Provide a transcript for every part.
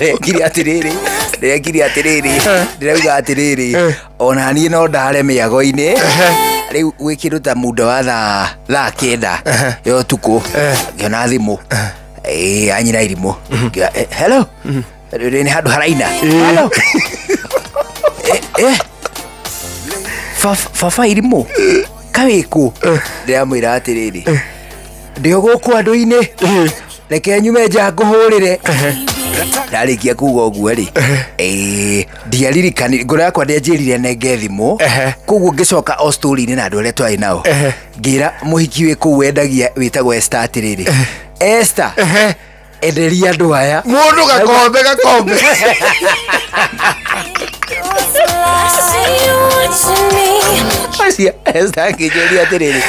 Ngiri atiriri, ndĩrekire atiriri, ndĩrauga atiriri, ona niĩ no ndare mĩago-inĩ. Rĩu gwĩ kĩndũ ta muda wa thaa 9 ya ũtukũ, ngĩona thimũ. Ĩĩ, anyina irimũ. Ngiuga, "Hello." Rĩrĩ nĩ handũ haraina. Hello. Eh, eh. Baba irimũ. Kawĩkũ? Ndĩramwĩra atĩrĩrĩ. Ndĩ o gũkũ andũ-inĩ. Reke nyume nja ngũhũrĩre. Ndarĩkia kuga ũguo rĩ, ndiaririkanire, ngoro yakwa ndĩanjĩrire nenge thimũ. Koguo ngĩcoka o story-inĩ na andũ arĩa twarĩ nao. Ngĩra mũhiki wĩ kũu wendagia wĩtagwo Esther atĩrĩrĩ, Esther, enderia andũ aya. Mũndũ gakombe gakombe. Acia, Esther akĩnjũria atĩrĩrĩ,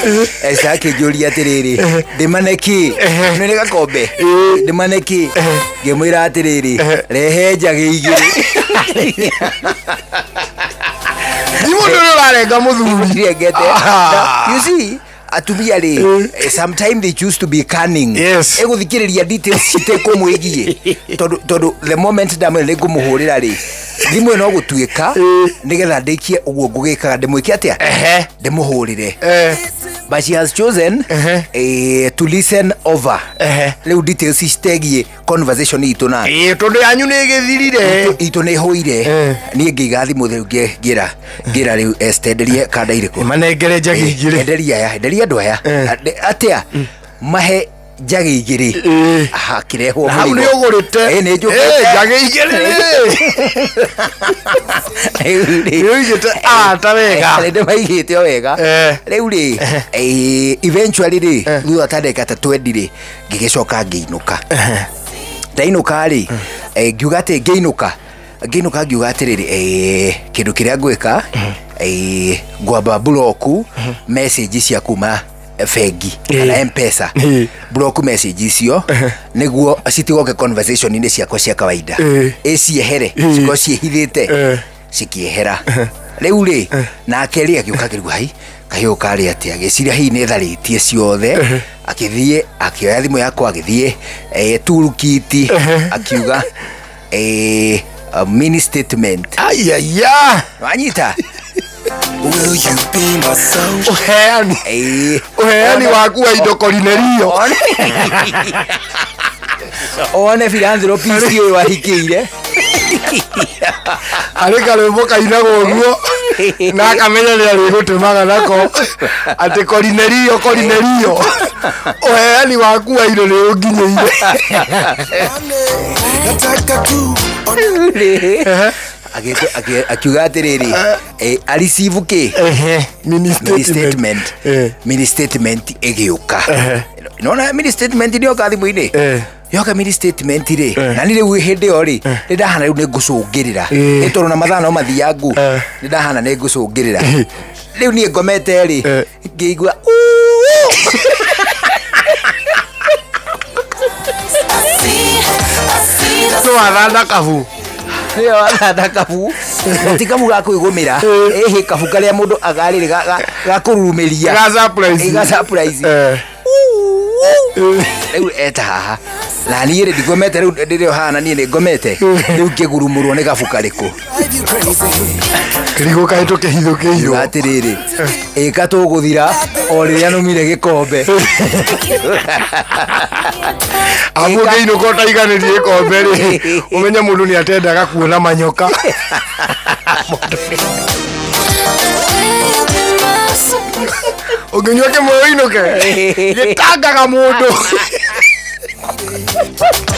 Esther akĩnjũria atĩrĩrĩ, ndĩmane kĩ? Nĩ gakombe? Ndĩmane kĩ? Ngĩmwĩra atĩrĩrĩ, rehe njagĩ igĩrĩ. Ti mũndũ ũrĩa ũrarenga mũthuri. Ndirengete. Now, you see, atumia rĩ, sometimes they choose to be cunning. Ĩgũthikĩrĩria details citekũmwĩgiĩ. Tondũ the moment ndamwĩra nĩ ngũmũhũrĩra rĩ, thimũ ĩno gũtuĩka nĩgetha ndĩkie ũguo ngũgĩkaga ndĩmwĩke atĩa? Ndĩmũhũrĩre. But she has chosen to listen over. Rĩu details citegiĩ conversation itũ nake. Ĩĩ, tondũ yanyu nĩ ĩgĩthirire. Itũ nĩ ĩhũire. Niĩ ngĩiga thimũ rĩu ngĩra rĩu Esther enderie kanda irĩkũ? Manengere njagi igĩrĩ. Enderia aya, enderia andũ aya. Atĩa? Mahe njagi igĩrĩ. Aha, kĩrehwo Na hau mũrigo. nĩ ũgũrĩte. Ĩĩ, nĩ njũkĩte. Njagi igĩrĩ. Rĩu rĩ. Nĩ ũigĩte ata wega. Nĩ ndĩmaigĩte o wega. Rĩu rĩ, eventually rĩ, thutha ta ndagĩka ta 20 rĩ, ngĩgĩcoka ngĩinũka. Ndainũka rĩ, ngiuga atĩ ngĩinũka. Ngĩinũka ngiuga atĩrĩrĩ, kĩndũ kĩrĩa ngwĩka, ngwamba block message cia kuma bengi kana M-Pesa. Block message icio nĩguo citigoke conversation-inĩ ciakwa cia kawaida. Ĩciehere, cikorwo ciĩhithĩte. Cikĩehera. Rĩu rĩ, nake rĩ agĩũka akĩrigwo, hai, kahiũ karĩ atĩa? Agĩciria hihi nĩ tharĩtie ciothe. Akĩthiĩ, akĩoya thimũ yakwa, agĩthiĩ, toolkit, akiuga, a mini statement. Ayaya. Wanyita? Will you be my sunshine? Ũheani. Ũheani waku wa indo Korinelio. One philanthropist ũyũ wahikĩire. Arĩ karwĩmbo kainagwo ũguo na akamenya nĩ arĩgũtũmaga nako atĩ Korinelio, Korinelio, ũheani waku wa indo nĩ ũnginyĩire. Nataka tu Akiuga atĩrĩrĩ, areceive kĩ? Mini Mini statement. statement. Mini statement ĩgĩũka. Nona mini statement nĩ yoka thimũ-inĩ? Yoka mini statement rĩ, na niĩ rĩu hĩndĩ ĩyo rĩ, nĩ ndahana rĩu nĩ ngũcũngĩrĩra. Nĩ tondũ na mathaa no mathiangu. Nĩ ndahana nĩ ngũcũngĩrĩra. Rĩu niĩ ngomete rĩ, ngĩigua, Uu! Nĩ wathanda kabu. Nĩ wathanda kabu. Na ti kabu ga kwĩgũmĩra. Ĩhĩ, kabu karĩa mũndũ agarĩrĩ ga kũrurumĩria. Ga surprise. Ga surprise. Rĩu eta haha. Na niĩ rĩ, ndigomete rĩu ndĩrĩ o haha na niĩ nĩ ngomete. Rĩu ngĩgurumũrwo nĩ gabu karĩkũ? Kĩrigũ kaĩ tũkĩhithũkĩirwo. Ngiuga atĩrĩrĩ, ĩka tũgũthira o rĩrĩa nũmire gĩkombe. Amu ũngĩinũka ũtaiganĩrie gĩkombe rĩ, ũmenye mũndũ nĩ atendaga kuona manyoka. Ũngĩnyua kĩmwe ũinũke, gĩtangaga mũndũ.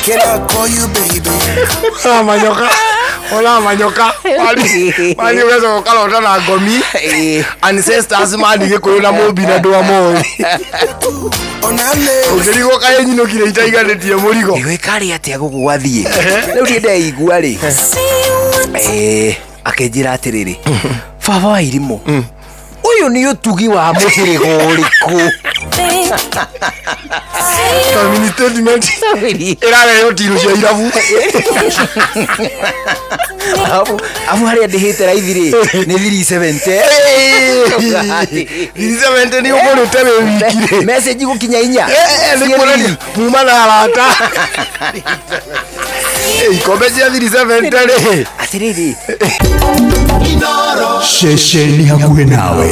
Can I call you baby? Ona manyoka. Ona manyoka. Wani ũgacoka ũkarota na ngomi. Ancestors mani Gĩkũyũ na Mũmbi na andũ a Moi. Ũngĩrigwo kaĩ nyinũkire itaiganĩtie mũrigo. Ĩĩ, karĩ atĩa gũkũ gwathiĩ? Rĩu niĩ ndeigua rĩ. Akĩnjĩra atĩrĩrĩ, baba wa irimũ, ũyũ nĩ ũtugi wa mũhĩrĩga ũrĩkũ? Mini statement. Ĩrarehwo tiru cia irabu. Abu harĩa ndĩhĩte raithi rĩ, nĩ 370. 370 nĩ ũgũrĩte wĩ wiki rĩ. Message gũkinya inya. Nĩ kuonania muma na arata. Ikombe cia 370 rĩ. Atĩrĩrĩ. Ceceni hakuhĩ nawe.